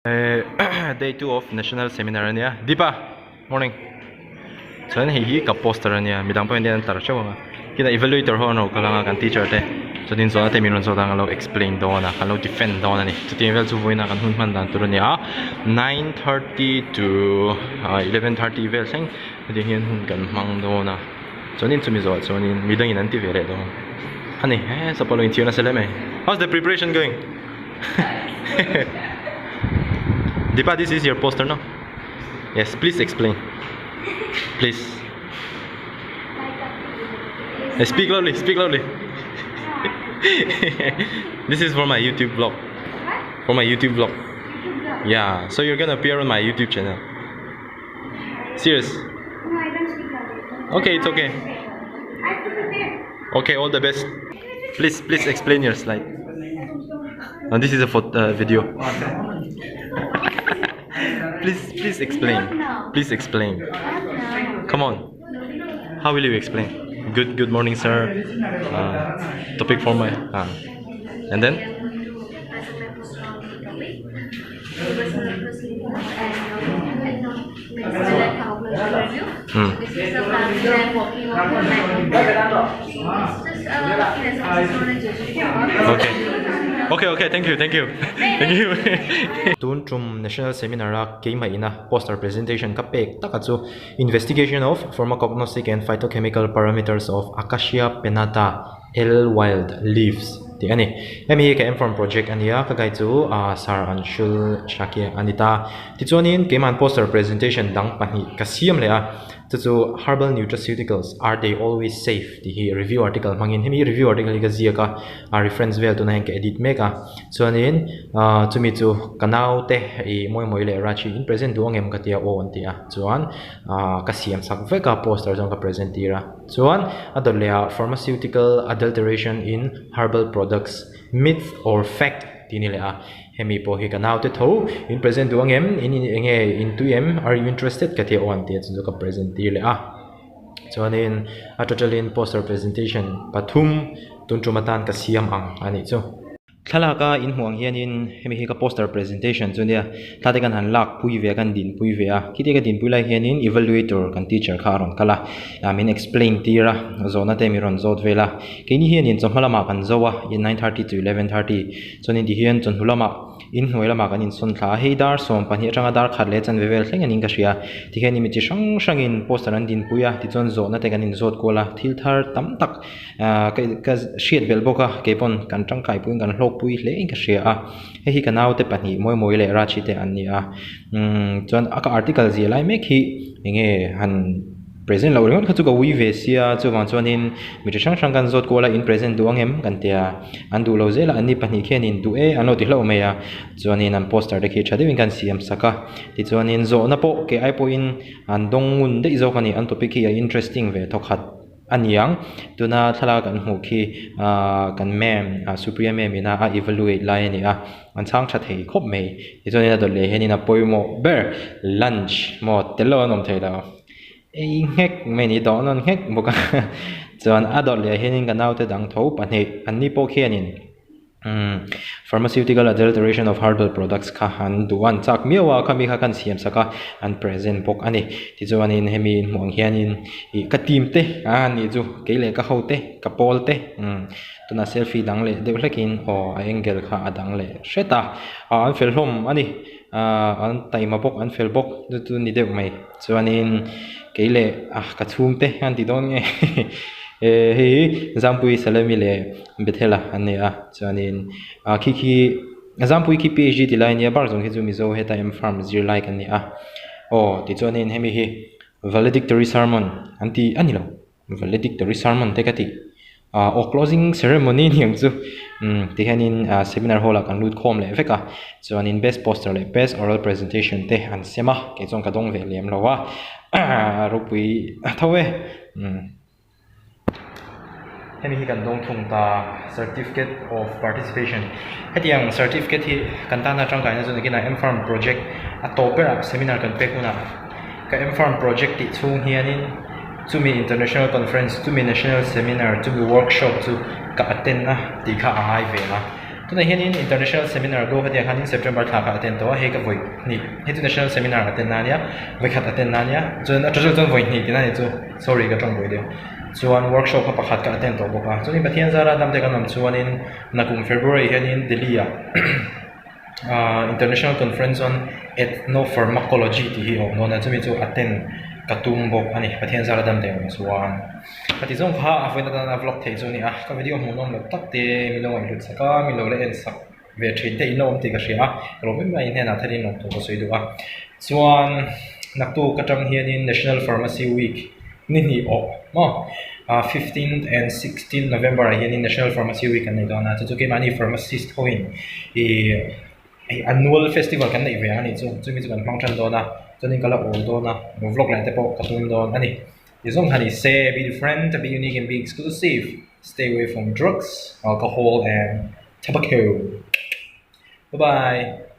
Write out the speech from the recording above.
Day 2 of national seminar ania Deepa morning chuan hei hi ka poster ania midang pawh hian an tlar theuh ang a kinah evaluator ho an rawn kal ang a kan teacher te chuanin zawhna te min rawn zawt ang a lo explain dawn a kan lo defend dawn a ni chutiang vel chu vawiinah kan hun hman dan tur ania 9:30 to 11:30 vel thleng hetiang hian hun kan hmang dawn a chuanin chumi zawhah chuanin midangin an ti ve leh dawn a ni he sapawlh lo inchhir nasa hle mai how's the preparation going. Deepa, this is your poster, no? Yes, please explain. Please. Hey, speak loudly, speak loudly. This is for my YouTube vlog. For my YouTube vlog. Yeah, so you're gonna appear on my YouTube channel. Serious? No, I don't speak loudly. Okay, it's okay. I have to prepare. Okay, all the best. Please, please explain your slide. Now this is a photo, video. Please, please explain. Please explain. Come on. How will you explain? Good, good morning, sir. Topic for my and then. Okay. Okay, okay, thank you, thank you. Thank you. Tun tum National Seminar a keimah ina poster presentation ka pek taka chu Investigation of Pharmacognostic and Phytochemical Parameters of Acacia Pennata L Wild Leaves tih a ni. Hemi hi ka M-Farm project a nia, ka guide chu Sir Anshul Shakya a ni ta. Tichuanin keimahan poster presentation dang pahnih ka siam leh a, chu chu Herbal Nutraceuticals, Are They Always Safe? Tih hi review article hmangin hemi review article hi ka ziak a, a reference vel tunah hian ka edit mek a. Chuanin chumi chu ka naute ih mawi mawi leh Raj hi in present duh angem ka tia aw an ti a, chuan ka siam sak vek a poster chuan ka present tir a. Chuan a dawt leh ah pharmaceutical adulteration in herbal products myth or fact tih ni leh a hemi pawh hi ka naute tho in present duh angem in eng nge in tui em are you interested ka tia aw an tia chu chu ka present tir leh a chuanin a total in poster presentation pathum tun tum atan ka siam ang a nih chu. Thlalak a in hmuh ang hianin hemi hi ka poster presentation chu nia thla te kan han lak pui ve a kan din pui ve a khiti ka din pui lai hianin evaluator kan teacher kha a rawn kal a ah min explain tir a zawhna te min rawn zawt vel a keini hianin chawhma lamah kan zo a 9:30 to 11:30 chuanin tihian chawhnu lamah Inhnuai lamah kan insawn thla a, hei dar 12 atanga dar khat leh chanve vel thleng anin ka hria. Tikhian mi chi hrang hrangin poster an dinpui a, tichuan zawhna te kan inzawt kual a, thil thar tam tak ah ka ka hriat belh bawk a, keipawn kan tangkai puiin kan hlawkpui hle in ka hria a. Hei hi ka naute pahnih Mawimawi leh Rachi te an ni a, umm chuan a ka article ziah lai mek hi enge han. Present loh ringawt kha chu ka ui ve sia, chuvang chuanin mi chi hrang hrang kan zawt kual a, in present duh ang em kan tia, an duh lo zel a, anni pahnih khianin duh e an lo ti hlauh mai a, chuanin an poster te khi tha deuhin kan siam sak a, tichuanin zawhna pawh ke ai pawhin an dawng ngun daih zawk a ni, an topic hi a interesting ve thawkhat a ni ang, tuna thlalak kan hmuh khi ahh kan ma'am Supriya ma'am ina a evaluate lai a ni a, an chhang tha thei khawp mai, tichuanin a dawt leh hianin a pawimawh ber lunch maw tel lo an awm thei lo. Ei nghek mai ni dawh nawn nghek bawk a chuan a dawt leh hianin ka naute dang tho pahnih an ni pawh khianin umm pharmaceutical adulteration of herbal products kha an duh a an chak miau a khami kha kan siam sak a an present bawk a ni tichuanin hemi inhmuh ang hianin ih ka team te a nih chu kei leh ka ho te ka pawl te umm tunah selfie dang leh deuh hlekin aw a angle kha a dang leh hret a ah an fel hlawm a ni ah an taima bawk an fel bawk chu chu ni deuh mai. Chuanin kei leh ah ka chhungte an ti dawn nge eh hei hi Zampui Salemi leh Bethel-a an ni a chuanin ah khi khi Zampui khi PhD ti lai a nia bar zawng hi chu Mizo heta M Farm zirlai kan ni a aw tichuanin hemi hi valedictory sermon an ti a ni lo. Valedictory sermon te ka tih ah aw closing ceremony ni ang chu umm ti hianin ah seminar hall ah kan lut khawm leh vek a chuanin best poster leh best oral presentation te an sem a kei chuan ka dawng ve lem lo a ropui a tho e umm hemi hi kan dawng thung ta certificate of participation hetiang certificate hi kan tana tangkaina chu nakinah M farm project a tawp berah seminar kan pek hunah ka M farm project tih chhung hianin. Chumi international conference, chumi national seminar, chumi workshop chu ka attend a tih kha a ngai ve a. Tunah hianin International Seminar Guwahati ah khanin September thla kha a attend tawh a, hei ka vawi hnih hei chu National Seminar a attend na ania, vawi khat attend na ania, chuan a total chuan vawi hnih tihna ni chu, sorry ka tawng buai deuh. Chuan workshop kha pakhat ka attend tawh bawk a, chuanin Pathian zara dam te kan awm chuanin nakum February hianin Delhi ah ah International Conference on Ethnopharmacology tih hi a awm dawn a, chumi chu attend ka tum bawk a ni, Pathian zara dam te awm chuan. Ka ti zawng kha a vawiin atana vlog theih chu a ni a, ka video hmuh nawm loh tak te min lo ngaihhlut sak a, min lo la en sak ve thin te in lo awm tih ka hria a, ka lawm em mai hnenah tharin lawm tur ka sawi duh a. Chuan naktuk atang hianin National Pharmacy Week ni hnih awh maw 15th and 16th November ah hianin National Pharmacy Week an nei dawn a, chu chu keimahni pharmacist hoin ih hei annual festival kan neih ve ang a nih chu, chumi chu kan hmang tan dawn a, chuanin ka la awl dawn a, vlog leh te pawh ka tum dawn a ni. Ti zawng kha ni se, be different, be unique and be exclusive, stay away from drugs, alcohol and tobacco. Bye bye.